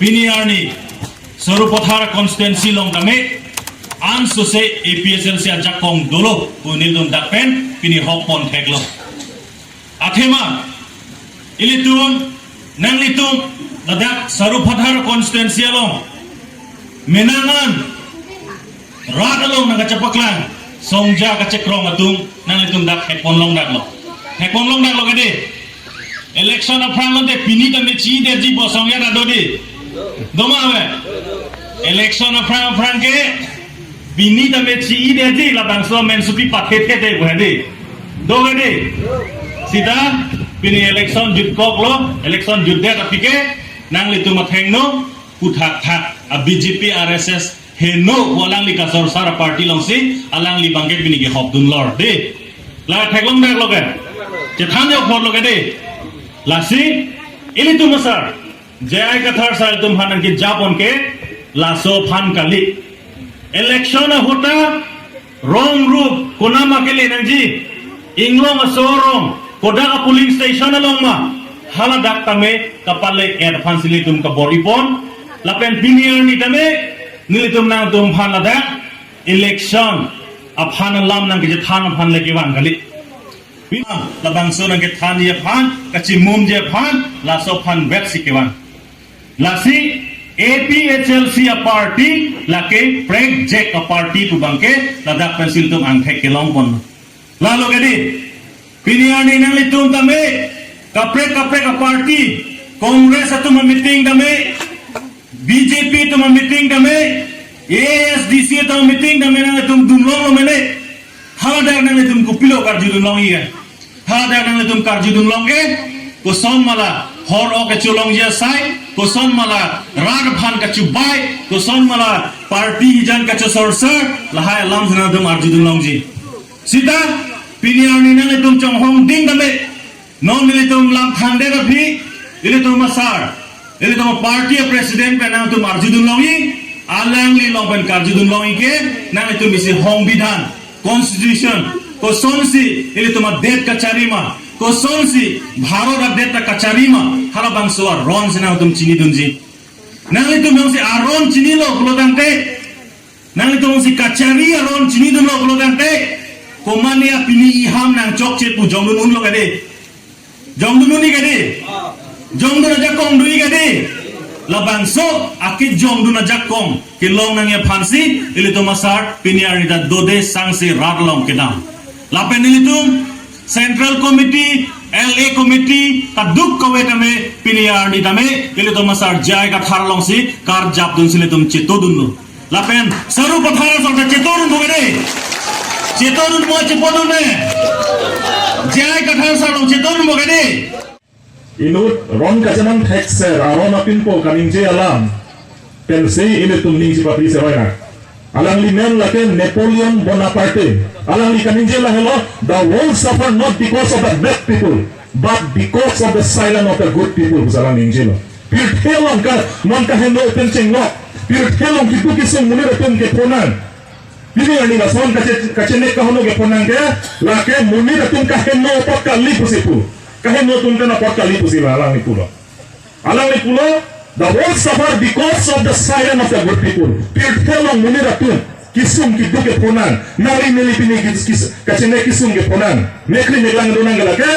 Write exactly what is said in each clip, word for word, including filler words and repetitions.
Pini arni Sarupathar constituency along tame ansose A P H L C ajakong dolo pu nelitum dak pen pini hok pon theklo. Athema ilitum, nanglitum ladak Sarupathar constituency along menang an rat along nangkachepaklang songja kachekrong atum nanglitum dak hek pon longdaklo. Hek pon longdaklo kedi. Election aphrang lote pini tame chidetji pu asong ya ta do di. Do ma ave? Election aphrang aphrang ke pini tame chidetji, labangso amen supi pathethe te pu hedi. Do kedi. Sita pini election jutkoklo, election jutdet aphi ke nanglitum athengno puthak thak a B J P R S S heno pu alangli kasorsar aparty alongsi alangli abangke pini ke hopdun lor di. La theklongdaklo ke. Chethan jok photlo kedi. Lasi ilitum asar J I Kathar sar ilitum aphan nangkejapon ke laso aphan kali. Election ahut ta rong rup konama kele nangji, inglong aso arong, kodak a polling station along ma, haladak tame kapale-et aphansi ilitum kabor-ipon. Lapen pini arni tame nelitum nangtum aphan ladak election aphan alam nangkechethan aphan le kevang kali. Pini labangso nangkethanji aphan, kachimumji aphan, laso aphan vetsi kevang. Lasi A P H L C aparty lake prekjak aparty pu abangke ladak pensi ilitum angthek kelongpon. Lalo kedi, pini arni nanglitum tame kaprek kaprek aparty, Congress atum ameeting tame, B J P atum ameeting tame, A S D C atum ameeting tame nanglitum dunlonglo mene. Haladak nanglitum kopilo karjudunlongji ke? Haladak nanglitum karjudunlong ke, koson ma la hor ok kecholongji asai, koson ma la rat aphan kachubai, koson ma la party hijan kachosorsar, lahai alamsi nangtum arjudunlongji. Sita pini arni nanglitum chonghong ding tame, non ilitum lam thangdet aphi, ilitum asar, ilitum party president pen nangtum arjudunlongji, alangli along pen karjudunlongji ke, nanglitum isi songbidhan, constitution, kosonsi ilitum adet kachari ma, kosonsi Bharat adet ta kachari ma, halabangso aronsi nangtum chinidunji. Nanglitum jongsi aron chinilo pulo tangte, nanglitum jongsi kachari aron chinidunlo pulo tangte, komane apini iham nangchokche pu jongdun unlo kedi. Jongdun un-e kedi. Jongdun ajakong do-e kedi. Labangso akejongdun ajakong kelong nangji aphansi ilitum asar pini arni ta dode sangse rat along kedam. Lapen ilitum Central Committee, L A Committee, kaduk kave tame pini arni tame ilitum asar J I Kathar alongsi karjapdunsi ilitum chetodunlo. Lapen Sarupathar asong ta chetodunpo kedi. Chetodunpo, chepodun ne. J I Kathar asong chetodunpo kedi. Inut ron kachenam thekser aron apinpo kaningje alam pensi ilitum ning chipapri seroina. Alangli men lake Napoleon Bonaparte. Alangli kaningje lahelo, "The world suffer not because of the bad people, but because of the silence of the good people," pusi alang ningjelo. Pirthe along ke non kaheno pen chenglok, pirthe along keduk kesung monit atum kepho nang. Pini arni lason kache-, kachene kaheno kepho nang ke, lake monit atum kaheno apot kali pusi pu. Kaheno atum ten apot kali pusi la alangli pulo. Alangli pulo, "The world suffer because of the silence of the good people." Pirthe along monit atum kesung keduk kepho nang, nangli neli pini kes-, kes-, kachene kesung kepho nang, mekri meklang do nang ke lake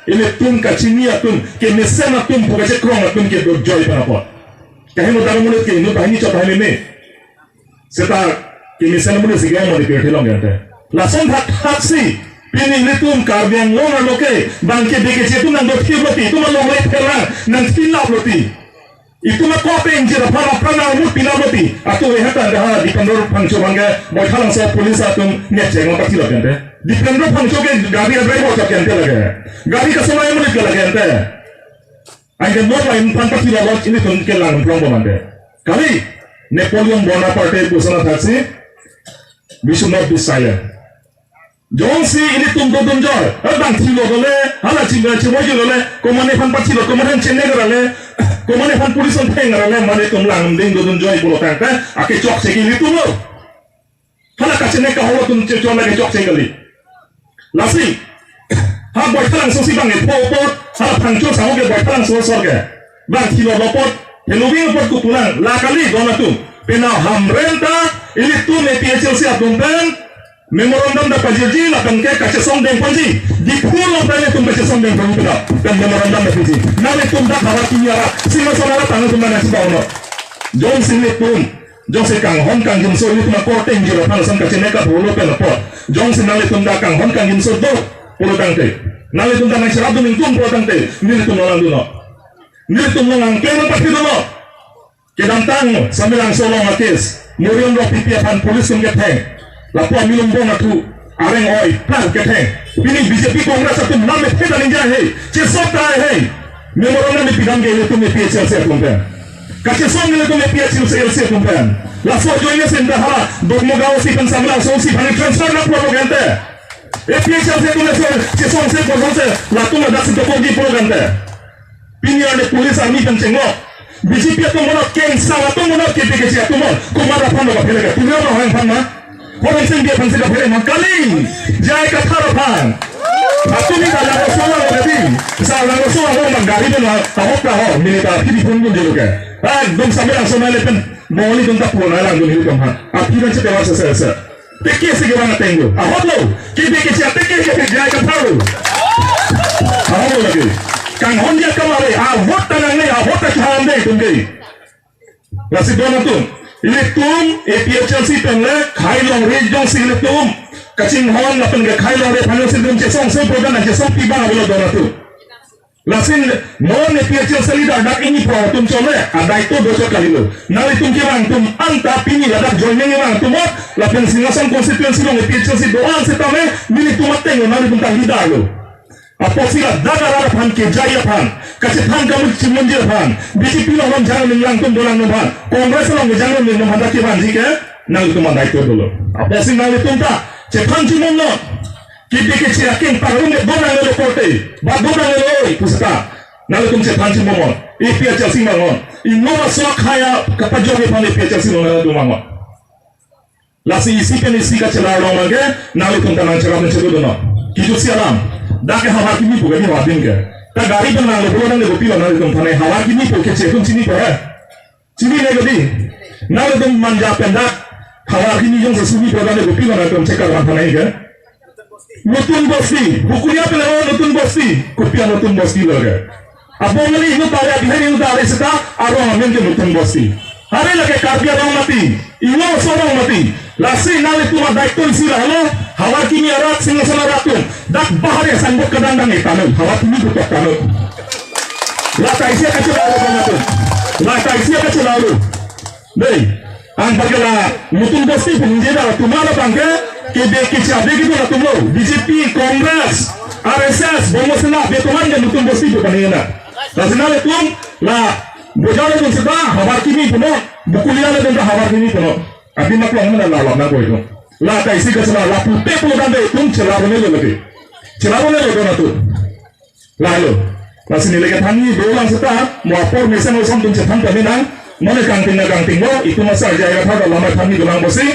ilitum kachini atum, kemesen atum pu kachekrong atum kedo joy pen apot. Kaheno daro monit ke inut banghini chot banghini me. Seta kemesen amonit si ke amo di pirthe along ke ante. Lason thakthak si pini ilitum Karbi Anglong arlo ke bang ke beke che atum nangdothip loti, itum along le pherang nangthilap loti. Itum ako pen jira phan apran nangmut pilap loti. Atu we hata dah Dipendro Phangcho abang ke Baithalangso police atum net cheng pathilap ante. Dipendro Phangcho ke gari driver chot ante lake. Gari kasolai amonit ke lake ante. Anke non lain aphan pathilap lo, ilitum kelang plong bomante. Kali, Napoleon Bonaparte pu sana thaksi, "We should not be silent." Jongsi ilitum dodun joy, eh, bang thilo dole, hala chingga chimoji dole, komane aphan pathilo, komane aphan chene garale, komane aphan police on theng garale, mane itum langding dodun joy pulo tangte, ake chokche ke ilitum lo. Hala kachene kaholo atum che chon lake chokche kali. Lasi, ha Baithalangso si bang epho apot, hala Phangcho asong ke Baithalangso asor ke. Bang thilo apot, Heloving apot kupulang, la kali don atum. Penang Hamren ta, ilitum A P H L C atum pen memorandum dak pajirji, lapen ke kachesong dengponji. Diphu along pen ilitum kachesong dengponji penang, pen memorandum dak piji. Nanglitum dak havar kimi arat, Singhason arat tang ilitum mana si baono. Jongsi ilitum, jongsi kanghon kangjinso ilitum akorte ingjir aphan ason kachene kabolo pen apot. Jongsi nanglitum dak kanghon kangjinso do pulo tangte, nanglitum dak nangcherapdun ingtung pulo tangte, nelitum nanglang dunnon. Nelitum nanglang klem nangpathi dunnon. Kedamtang Samelangso along a-case, Morion Rongpipi aphan police atum ketheng, lapu amilum bong athu, areng oi, plan ketheng. Pini B J P Congress atum lam ethe ta ningje hei, chesok ta hei. Memorandum nangpidam ke ilitum A P H L C atum pen. Kachesong ilitum A P H L C atum pen. Laso ajoine si dak hala Dokmogaon si pen Samelangso si aphan transfer nangpo lo gente. A P H L C atum laso chesongse kosonse latum adak si dokokji pulo gente. Pini arni police army pen chenglo. B J P atum monot, kengsang atum monot, K P K C atum monot. Komat aphan lo kaphere ke? Tumi lo hang aphan ma? Horen Sing Bey aphan si kaphere ma? Kali. J I Kathar aphan. Atum ni dalam soal lo tadi. Samelangso along bang gari pen ahok ta ahok. Minit aphi diphunpon jelo ke. Ekdom Samelangso mai le pen. Moli dun ta purna lang dun hi tum ha. Aphi pen si tewa se se se. Teke si kevang ateng lo. Ahok lo. K P K C teke ke J I Kathar lo. Ahok lo lagi. Kanghon dia kamare. Ahok ta nangne, ahok ta kiham de tum ke. Lasi don atum. Ilitum A P H L C pen le khei longri jongsi ilitum kachinghon lapen ke khei longri aphan jongsi ilitum chesongse program nangchesongpi abang avelo don atum. Lasi non A P H L C leader dak ini pro atum chole, adaito dochot kalilo. Nanglitum kevang atum anta pini ladak joining kevang atum ot, lapen Singhason constituency along A P H L C do-an setame, nelitum ateng lo, nanglitum ta leader lo. Apotsi ladak arat aphan kejai aphan, kachethan kamu chimunji aphan, B J P along jang ninglang atum dolang atum aphan, Congress along jang ninglang atum aphan dak kevanji ke, nanglitum adaito dolo. Apotsi nanglitum ta chethan chimun lo. K P K C akeng pangrum ke donang lo korte, ba donang lo oi, pusita. Nanglitum chethan chimun. A P H L C vangnoi. Inno aso khei kapajok aphan A P H L C lo nanglitum vangnoi. Lasi isi pen isi kachelong abang ke, nanglitum ta nangcherap nangchetu dunnon. Kijut si alam. Dak ke havar kimi pu ke ni havar dim ke. Ta gari pen nanglo pulo nangli kopilo nanglitum aphan havar kimi pu ke chetum chini pu he. Chinine kali. Nanglitum Manja pen dak havar kimi jongsi sumi program le kopilo nanglitum chekar van thanai ke. Nutun Bosti, Bokolia pen lo Nutun Bosti, kopi a-Nutun Bosti lo ke. Abang kali inut tare, Bihari inut tare seta, arong amen ke Nutun Bosti. Are lake Karbi arong mati, inut aso arong mati. Lasi nanglitum adaito isi lahelo, havar kimi arat, Singhason arat atum. Dak bahar ya sangbot kedang dang itanun, havar kimi putok tanun. La ta isi kachelalo don atum. La ta isi kachelalo. Dei, anpar ke la Nutun Bosti pu ningje dak atum abang ke, kebe kechabe kedun atum lo, B J P, Congress, R S S, Bongo Sena, betoman ke Nutun Bosti pu paning na. Lasi nanglitum, la Bojar le dun seta, havar kimi punon, Bokolia le dun ta havar kimi punon. Abi mak long mana la la na boi dun. La ta isi kachelalo, la pute pulo tangte itum chelalo ne lo lagi. Chelalo ne lo don atum. Lalo. Lasi neli kethanji dolang seta, mo apor mesen osam atum chethan kami nang, mane kangting na kangting lo, itum asar J I Kathar ta lamai thanji dolang pusi,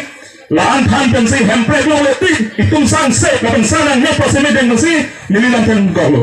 la-an than pensi, hemprek long le tik, itum sangse, lapen sang nangji pusi me deng pusi, neli lam than kok lo.